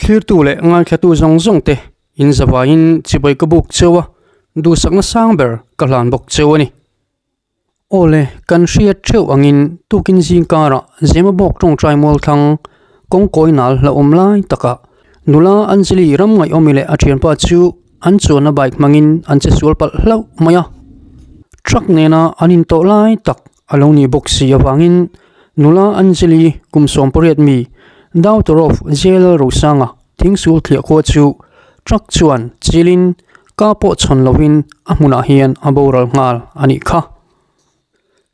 Thlirtu leh ngaithlatu zawng zawng te in zavaiin chibai ka buk cheu a, duhsakna sang ber ka hlan bawk cheu a ni. Awle, kan hriat theuh angin tukin zing karah Zemabawk tawngtai mualthlang kawngkawi nal hlauhawm lai takah nula Anjali ram ngaihawmi leh a thianpa chu an chuanna bike hmangin an che sual palh hlauh mai a. Truck nena an intawh lai tak a lo nih bawk si avangin nula Anjali kum 18 mi daughter of JL Rosanga thingsul thliah khua chu truck chuan chilin ka pawh chhawn lovin a hmunah hian a boral nghal a nih kha.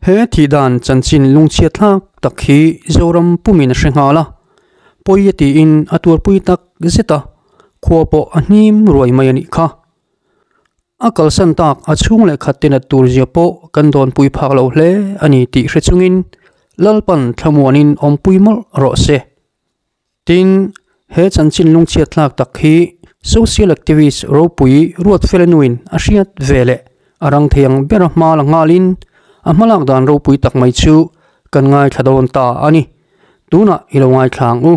He thih dan chanchin lungchhiat thlak tak hi Zoram pumin a hre nghal a, pawi a tiin a tuarpui tak zet a, khua pawh a hnim ruai mai a nih kha. A kalsan tak a chhung leh khat te nat tur zia pawh kan dawnpui phak lo hle a ni tih hre chungin Lalpan thlamuanin awmpui mawlh rawh se. Tin, he chanchin lungchhiat thlak tak hi social activist ropui Ruatfela nuin a hriat ve leh a rang thei ang bera hma la nghalin a hmalak dan ropui tak mai chu kan ngaithla dawn ta a ni. Tunah i lo ngaithla ang u.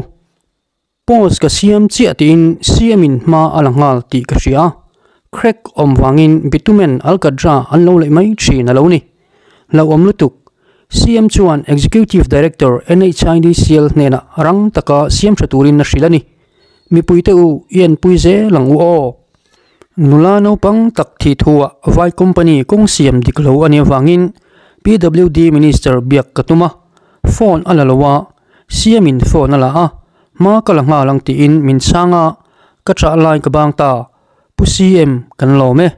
Post ka siam chiah tiin CM in hma a la nghal tih ka hria. Crack awm vangin bitumen alkadra an lo leih mai thin a lo ni. Hlauhawm lutuk. CM chuan Executive Director NHIDCL hnenah rang taka siam tha turin a hrilh a ni. Mipuite u i enpui zel ang u aw. Nula naupang tak thih thuah Vai company kawng siam dik lo a nih avangin PWD Minister biak ka tum a, phone a la lo a, CM in phone a la a, hma ka la nghal ang tiin min chhang a, ka chah lai ka bang ta. Pu CM kan lawm e.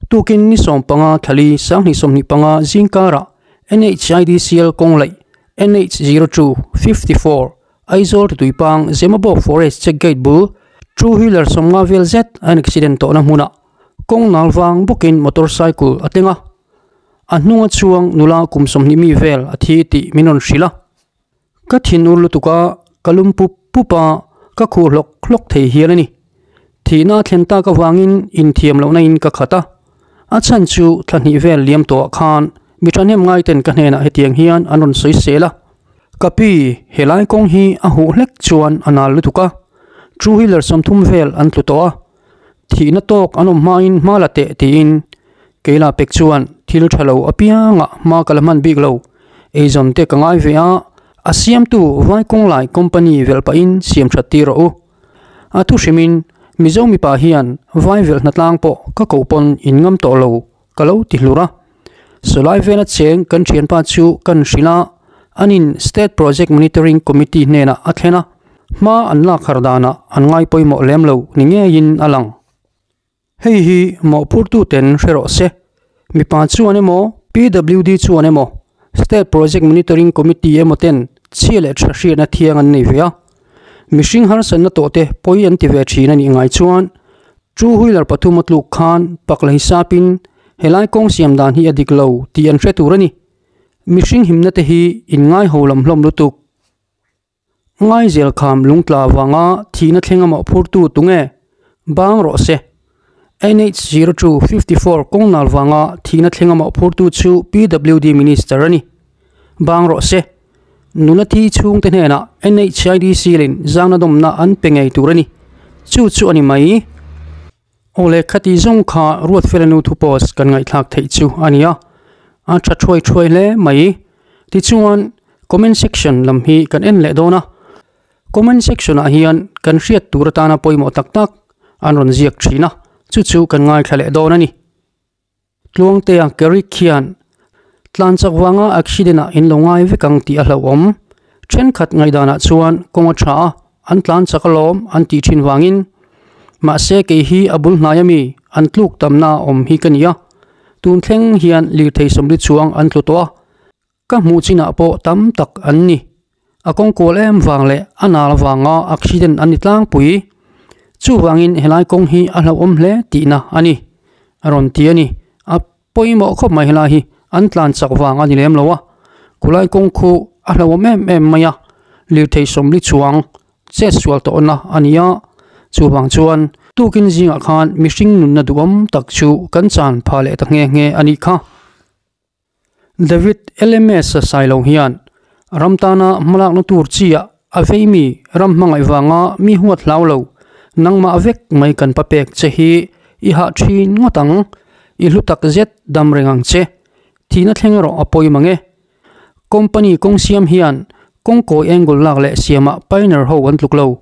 Tukin ni 15 thlali 2025 zingkarah NHIDCL kawng laih NH02 54 Aizawl Tutuipang Zemabawk Forest Check Gate bul two wheeler 50 vel zet an accident tawhna hmunah kawng nal vang bawkin motorcycle a teng a, a hnunga chuang nula kum 20 mi vel a thi tih min rawn hrilh a. Ka thinur lutuk a, ka lum pup pup a, ka khuh hlawk hlawk thei hial a ni. Thihna a thlen tak avangin inthiam lohna in ka khat a. A chhan chu thla hnih vel liam tawhah khan mi thahnem ngaiten ka hnenah hetiang hian an rawn sawi sel a. Ka pi, helai kawng hi a huh hlek chuan a nal lutuk a, two wheeler 30 vel an tlu tawh a, thihna tawk an awm hmain hma la teh tiin Keila pek chuan thil tha lo apiangah hma ka la hman bik lo, eizawn te ka ngai ve a, a siamtu Vai Kawnglai company velh pahin siam that tir rawh u. A thu hrimin Mizo mipa hian vai velh hnatlang pawh ka koh pawn in ngam tawh lo ka lo ti hlur a. Sawlai vela cheng kan thianpa chu kan hrilh a, anin State Project Monitoring Committee hnenah a thlen a, hma an lak har danah an ngai pawimawh lem lo ni ngeiin a lang. Hei hi mawhphurtuten hre rawh se. Mipa chuan emaw, PWD chuan emaw, State Project Monitoring Committee emaw ten chhia leh tha hriatna thiang an nei ve a. Mihring harsatna tawh te pawi an ti ve thin a nih ngai chuan two wheeler pathum a tluk khan pakla hisapin helai kawng siam dan hi a dik lo tih an hre tur a ni. Mihring himna te hi inngai ho lam hlawm lutuk. Ngaizel kham lungtla vanga thihna thleng a mawhphurtu tunge? Bang rawh se. NH02 54 kawng nal vanga thihna thleng a mawhphurtu chu PWD Minister a ni. Bang rawh se. Nula thi chhungte hnenah NHIDC lin zangna dawmna an pe ngei tur a ni. Chu chu a ni mai. Awle khati zawng kha Ruatfela nu thu post kan ngaihthlak theih chu a ni a. A tha thuai thuai hle mai. Tichuan Comment section lam hi kan en leh dawn a, comment section ah hian kan hriat tur atana pawimawh tak tak an rawn ziak thin a, chu chu kan ngaithla leh dawn a ni. Tluangtea Carrick hian tlan chak vanga accident ah in lo ngai vek ang tih a hlauhawm. Thenkhat ngaihdanah chuan kawng a tha a, an tlan chak alawm an tih thin vangin. Mahse kei hi a bul hnai ami an tluk tamna awm hi ka ni a, tun thleng hian lirthei 40 chuang an tlu tawh a, Ka hmuh chinah pawh tam tak an ni. A kawng kual em vang leh a nal vanga accident an ni tlangpui. Chuvangin helai kawng hi a hlauhawm hle tihna a ni. A rawn ti a ni. A pawimawh khawp mai helai hi an tlan chak vang a ni lem lo a. Khulai kawng khu a hlauhawm em em mai a, lirthei 40 chuang chet sual tawhna a ni a. Chuvang chuan tukin zingah khan mihring nunna duhawm tak chu kan chan pha leh ta nghe nghe a nih kha. David LMS a sailo hian ram tana hmalakna tur chi ah A vei mi, ram hmangaih vanga mi huat hlau lo, nangmah vek mai kan pa pek che hi i hah thin ngawt ang, i hlu tak zet dam reng ang che. Thihna thleng erawh a pawi mang e. Company kawng siam hian kawng kawi angle lak leh siamah pioneer ho an tluk lo.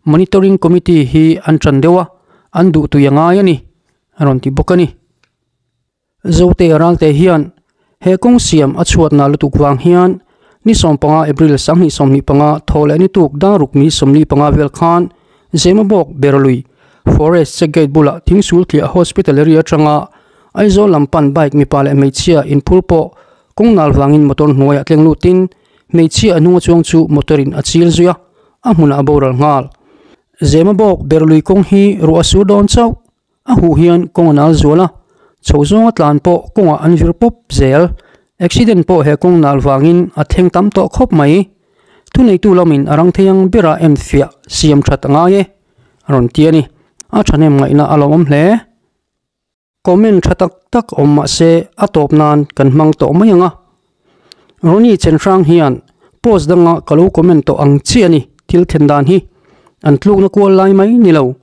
Monitoring committee hi an tan deuh a, an duh tui a ngai a ni, a rawn ti bawk a ni. Zote Ralte hian he kawng siam a chhuatna lutuk vang hian ni 15 April 2025 thaw leh ni tuk daruk ni 45 vel khan Zemabawk Berlui Forest check gate bulah Thingsul tliah Hospital area atanga Aizawl lam pan bike mipa leh hmeichhia inphur pawh kawng nal vangin motor hnuaiah tleng lutin hmeichhia a hnunga chuang chu motor in a chil zui a, a hmunah a boral nghal. Zemabawk Berlui kawng hi ruah a sur dawn chauh. A huh hian kawng a nal zual a, chho zawnga tlan pawh kawngah an vir pawp zel. Accident pawh he kawng nal vangin a thleng tam tawh khawp mai. Thuneitu lamin a rang thei ang bera enfiah siam that a ngai e, a rawn ti a ni. A thahnem ngaihna a lawmawm hle. Comment tha tak tak awm mah se a tawp nan kan hmang tawh mai ang a. Ronnie Chenhrang hian post danga ka lo comment tawh ang chiah a ni thil then dan hi. An tlukna kual lai mai ni lo.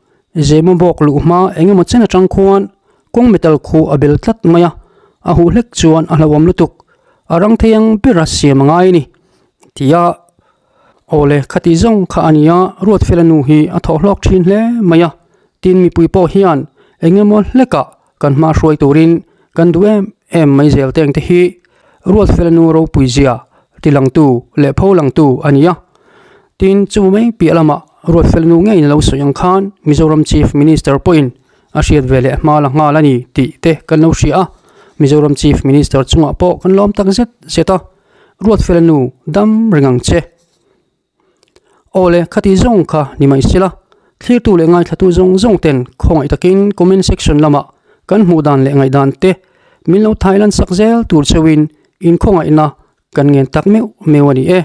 Zema bawk luh hma eng emaw chen atang khuan kawng metal khu a bel tlat mai a, a huh hlek chuan a hlauhawm lutuk. A rang thei ang bera siam a ngai a ni. Tia Awle khati zawng kha a nia Ruatfela nu hi a thawh hlawk thin hle mai a, tin mipui pawh hian eng emaw hlekah kan hma hruai turin kan duh em em mai zel teng te hi Ruatfela nu ropui zia tilangtu leh pho langtu a ni a. Tin chu mai piah lamah Ruatfela nu ngeiin a lo sawi ang khan Mizoram Chief Minister pawhin a hriat ve leh hma la nghal a ni tih te kan lo hria a, Mizoram Chief Minister chungah pawh kan lawm tak zet zet a. Ruatfela nu dam reng ang che. Awle, khati zawng kha ni mai sila, thlirtu leh ngaithlatu zawng zawng ten khawngaih takin comment section lamah kan hmuh dan leh ngaihdan te min lo thailan sak zel tur cheuhin inkhawngaihna kan ngen tak meuh meuh a ni e.